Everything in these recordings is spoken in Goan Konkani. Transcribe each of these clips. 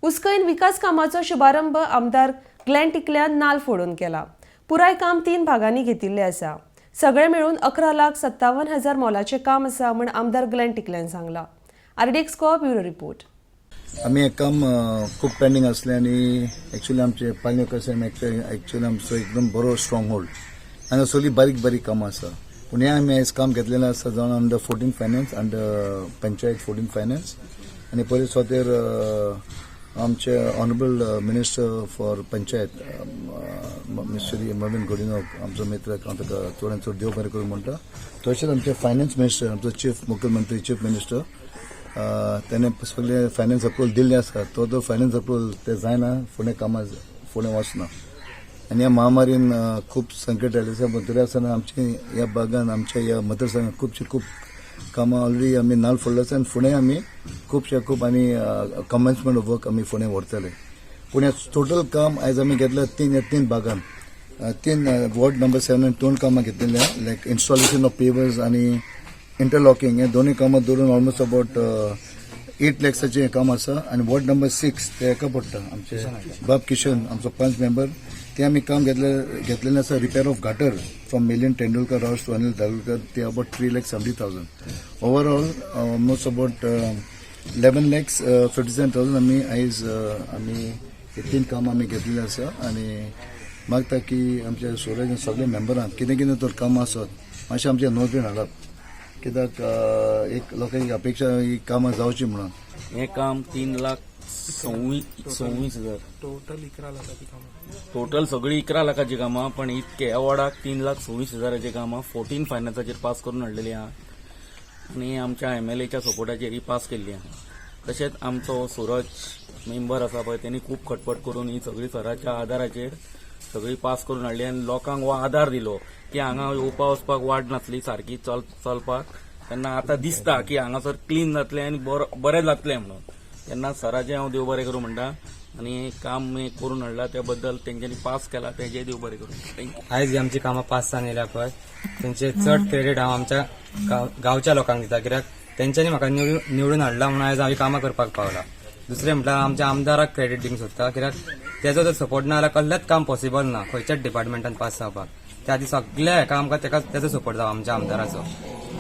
उसकयन विकास कामाचो शुभारंभ आमदार ग्लॅन टिकल्यान नाल फोडून केला. पुराय काम तीन भागांनी घेतिल्लें आसा. सगळे मेळून 11,57,000 मोलाचें काम आसा म्हण आमदार ग्लॅन टिकल्यान सांगला. आरडीएक्स को ब्युरो रिपोर्ट. आमी हें काम खूब पेंडींग आसलें आनी एक्चुली आमचे पालयो कशें एक्चुली आमचो एकदम बरो स्ट्रॉंग होल्ड. हांगा सगळीं बारीक बारीक कामां आसा, पूण हें आमी आयज काम घेतलेलें आसा जावन under 14 finance, under panchayat 14 finance. आनी पयले सुवातेर आमचे honourable minister for panchayat mister Mauvin Godinho, आमचो मित्र, हांव ताका चडान चड देव बरें करूं म्हणटा. तशेंच आमचे फायनान्स मिनिस्टर, आमचो चीफ मुख्यमंत्री, चीफ मिनिस्टर, त्याने सगळे फायनान्स अप्रुवल दिल्ले आसा. तो तो फायनान्स अप्रुवल ते जायना फुडें, कामां फुडें वचना. आनी ह्या महामारीन खूब संकट आयलें आसा, पूण तरी आसतना आमचे ह्या भागान, आमच्या ह्या मतदारसंघात खुबशी खूब कामां ऑलरेडी आमी नाल फोडले आसा आनी फुडें आमी खुबशे खूब आनी कमेन्समेंट ऑफ वर्क आमी फुडें व्हरतले. पूण हें टोटल काम आयज आमी घेतलां तीन, ह्या तीन भागान, तीन वॉर्ड नंबर 7 दोन कामां घेतलेलीं, लायक इन्स्टॉलेशन ऑफ पेवर्स आनी इंटरलॉकिंग. हे दोनूय कामां धरून ऑलमोस्ट अबाउट 8 लॅक्साचें हें काम आसा. आनी वॉर्ड नंबर 6 ते हेका पडटा, आमचे बाब किशन, आमचो पंच मेंबर, ते आमी काम घेतलेलें आसा, repair of gutter from Milind Tendulkar house to Anil Dhargalkar, ते about 3,70,000. Overall almost about 11,57,000 आमी आयज आमी हे तीन कामां आमी घेतलेलीं आसा. आनी मागता की आमच्या सोराच्या सगळे मेंबरांक कितें कितें तर कामां आसत, मातशें आमच्या नोंदणी हाडप, कित्याक एक लोकांची अपेक्षा ही कामां जावची म्हणून. हें काम तीन लाख सव्वीस सव्वीस हजार. टोटल 11 लाखाची कामां. टोटल सगळी 11 लाखाची कामां, पण इतके ह्या वॉर्डाक 3,26,000ची कामां 14 फायनान्साचेर पास करून हाडलेली आहा आनी आमच्या एमएलएच्या सपोर्टाचेर ही पास केल्ली आहा. तशेंच आमचो सूरज मेंबर आसा पळय, तेणी खूब खटपट करून ही सगळी सराच्या आदाराचेर सगळी पास करून हाडली आनी लोकांक हो आदार दिलो की हांगा येवपा वचपाक वाट नासली सारकी चलपाक. तेन्ना आतां दिसता की हांगासर क्लीन जातलें आनी बरें जातलें म्हणून. तेन्ना सराचें हांव देव बरें करूं म्हणटा आनी काम हें करून हाडला त्या बद्दल, तेंच्यांनी पास केला तेजें देव बरें करूं. Thank you. आयज ही आमची कामां पास जावन येयल्या पळय, तेंचे चड क्रेडीट हांव आमच्या गांवच्या लोकांक दिता, कित्याक तेंच्यांनी म्हाका निवडून निवडून हाडला म्हणून आयज हांव ही कामां करपाक पावला. दुसरें म्हटल्यार आमच्या आमदाराक क्रेडीट दिवंक सोदता, कित्याक तेजो जर सपोर्ट ना जाल्यार कसलेंच काम पॉसिबल ना खंयच्याच डिपार्टमेंटान पास जावपाक. त्या खातीर सगल्या हेका आमकां तेका तेजो सपोर्ट जावो आमच्या आमदाराचो.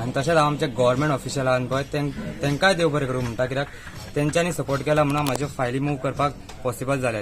आनी तशेंच हांव आमच्या गव्हर्मेंट ऑफिशियलान पळय तेंकांय देव बरें करूं म्हणटा, कित्याक तेंच्यांनी सपोर्ट केला म्हणून म्हाज्यो फायली मूव करपाक पॉसिबल जालें.